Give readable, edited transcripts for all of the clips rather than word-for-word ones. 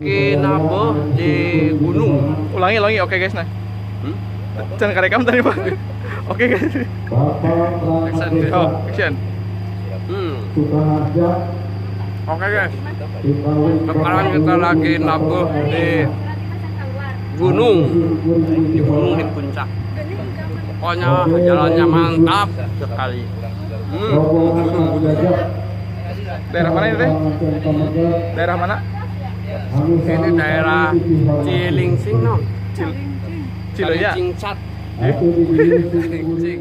Kinabuh di gunung. Ulangi, ulangi. Oke guys, nah. Hmm? Jangan karekam tadi, Pak. Oke guys. Action. Oh, action. Oke guys. Sekarang kita lagi nabuh di gunung, di gunung di puncak. Pokoknya jalannya mantap sekali. Daerah mana ini teh? Daerah mana? Ini daerah Cilingsing, no? Ciloya. Cilingsat. Cilingsing.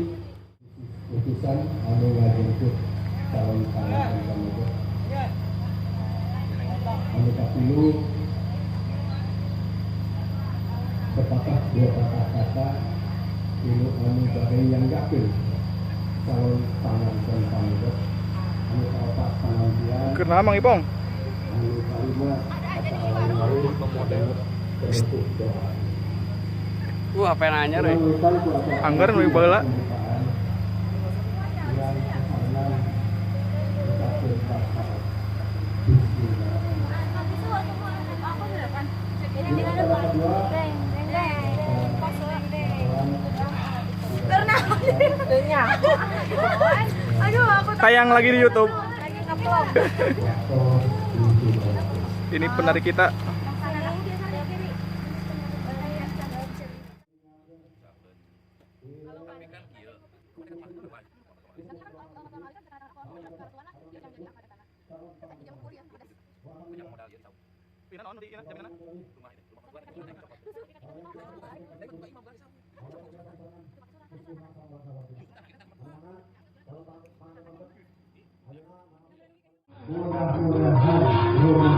Utusan anu ngajemput calon panganten pameget. Anu katilu, sepatah dua patah kata anu anu bade nyanggakeun calon panganten pameget. Anu kaopat, panampian. Kenal Mang Ipong. Anu kalima, kata lain-lain penutup doa. Wah, apa nanya, Rey? Anggar nu baheula. Aduh, aku Tayang lagi di YouTube. lagi ngevlog. Ini penari kita.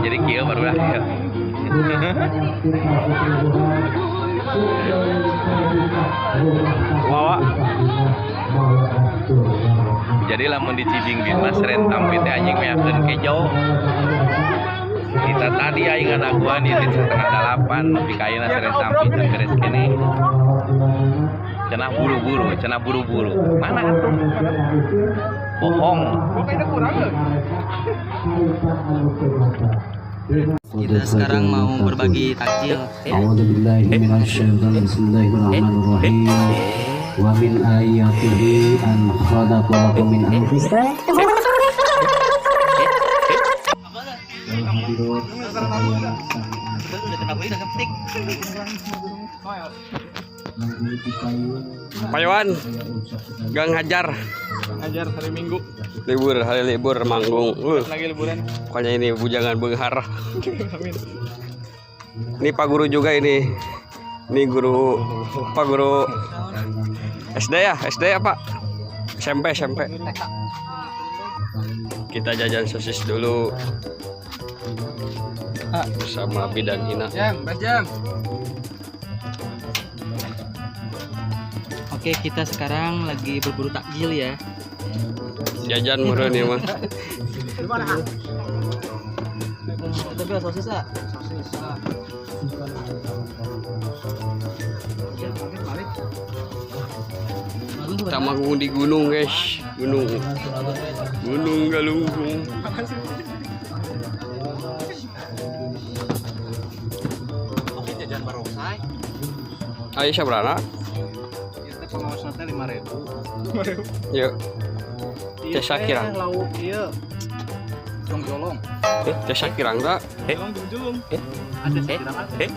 Jadi kieu baru lah ya. Wawa. Jadi lamun di Cibingbin mah seren tampi teh anjing meakeun kejo. Kita tadi aing ngadaguan ieu 7.30 nepi ka ayeuna seren tampi can beres keneh. Cenah buru-buru, cenah buru-buru. Mana atuh? Bohong. Kita sekarang mau berbagi takjil. A'udzubillahi minasyaitonir bismillahirrahmanirrahim. Wa min ayatihi an khalaqalakum min anfusikum. Wal hadirat sadayana Pak Iwan, Gang Hajar. Ajar hari Minggu. Libur, hari libur manggung. Lagi liburan. Pokoknya ini bujangan benghar. Amin. Ini Pak Guru juga ini. Ini guru Pak Guru SD ya, SD ya Pak? SMP, SMP. Kita jajan sosis dulu bersama bidan Ina. Jam, bas jam. Oke, kita sekarang lagi berburu takjil ya. Jajan meureun ieu mah. Tapi sosis ah. Kita manggung di gunung, guys. Gunung. Gunung Galunggung. Oke, jajan barongsai. Ayo sabrana. Ieu teh pengaosna teh 5.000. Yuk. Teh Sakirang. Lauk ieu. Jongjolong. Teh Sakirang tak? Julung julung. Ada sakirang atuh.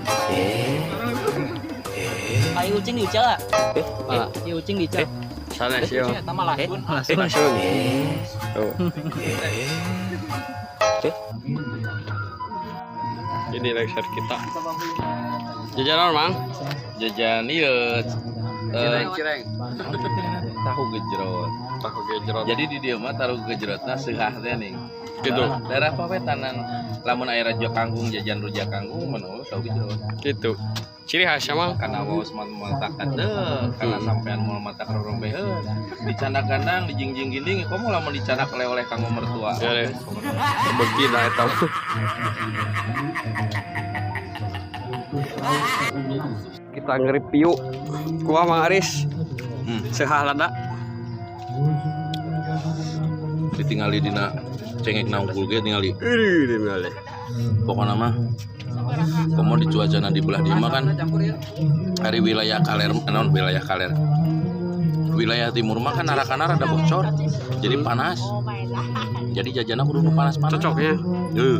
Ayo ucing diucal ah. Mana? Ieu ucing diucal. Sana sih. yo. Eta mah lasun. Lasun. Langsung. Tuh. Ini lecture kita. Jajan apa, Mang? Jajan ieu Cireng. tahu gejrot. Tahu gejrot. Jadi di dieu mah tahu gejrotna seuhah teh ning. Gitu. Daerah pawetanan lamun aya rujak kangkung jajan rujak kangkung mun tahu gejrot. Gitu. Ciri khasnya, Mang. Karena waos moal matak deh, karena sampean moal matak rorombeheun. Dicandak gandang, dijingjing ginding, komo lamun dicandak oleh-oleh kanggo mertua. Ya deh. Beki lah eta. Kita nge-review kuah Mang Aris. Sehah lada. Ditingali dina cengek naungkul ge tingali. Ini tingali. Pokona mah Komo di cuacana di belah dieu mah kan hari wilayah kaler, naon wilayah kaler. Wilayah timur mah kan arakana rada bocor. Jadi panas. Jadi jajanna kudu nu panas-panas. Cocoknya. Heuh.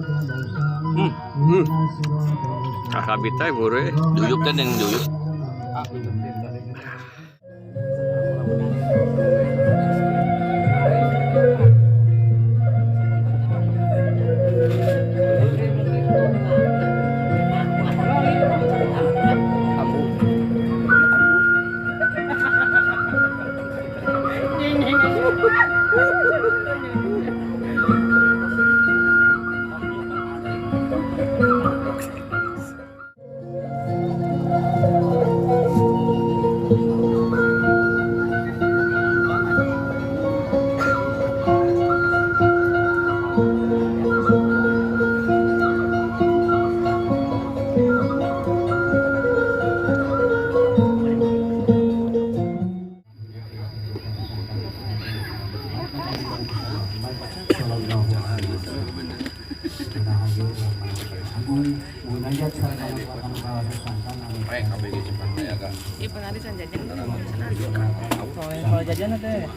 Kakak bita buru eh. Diuyup teh yang diuyup. Iya, penari san jajan. Kalau jajan teh.